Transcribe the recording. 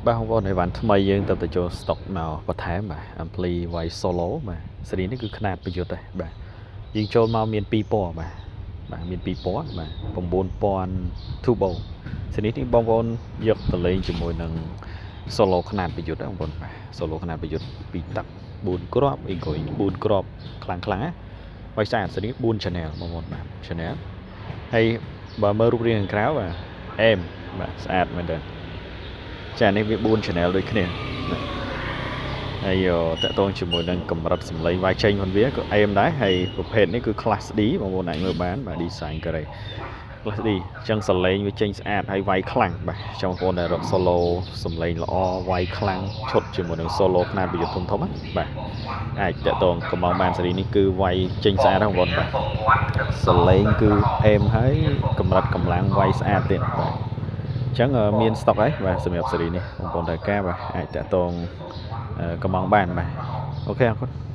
បាទបងប្អូនអីវ៉ាន់ថ្មីយើងទៅទៅចូល stock មកបន្ថែមបាទ Ampli Y Solo បាទស៊េរីនេះគឺខ្នាតប្រយុទ្ធដែរបាទយើងចូលមកមាន2ពណ៌បាទបាទមាន2ពណ៌បាទ9000 Turbo ស៊េរីនេះបងប្អូនយកទៅលេងជាមួយនឹង solo ខ្នាតប្រយុទ្ធណាបងប្អូនបាទ solo ខ្នាតប្រយុទ្ធ2ទឹក4គ្រាប់អីក្រួយ4គ្រាប់ខ្លាំងខ្លាំងណាវាយស្អាតស៊េរី4 channel បងប្អូនបាទ channel ហើយបើមើលរូបរាងខាងក្រៅបាទអេមបាទស្អាតមែនទែនចានេះវា4 channel ដូចគ្នាណាហើយតកតងជាមួយនឹងកម្រិតសំឡេងវាយចេញរបស់វាក៏អេមដែរហើយប្រភេទនេះគឺ Class D បងប្អូនអាចមើលបានបាទ design ការ៉េ Class D អញ្ចឹងសំឡេងវាចេញស្អាតហើយវាយខ្លាំងបាទចង់បងប្អូនដែលរក solo សំឡេងល្អវាយខ្លាំងឈុតជាមួយនឹង solo ខ្នាតប្រយុទ្ធធំធំណាបាទអាចតកតងកំងបានស៊េរីនេះគឺវាយចេញស្អាតហ្នឹងបងប្អូនបាទសំឡេងគឺអេមហើយកម្រិតកម្លាំងវាយស្អាតទៀតបាទអញ្ចឹងមាន stock ហើយបាទសម្រាប់ស៊េរីនេះបងប្អូនត្រូវការបាទអាចតាក់ទងកំងបានបាទ OK អរគុណ។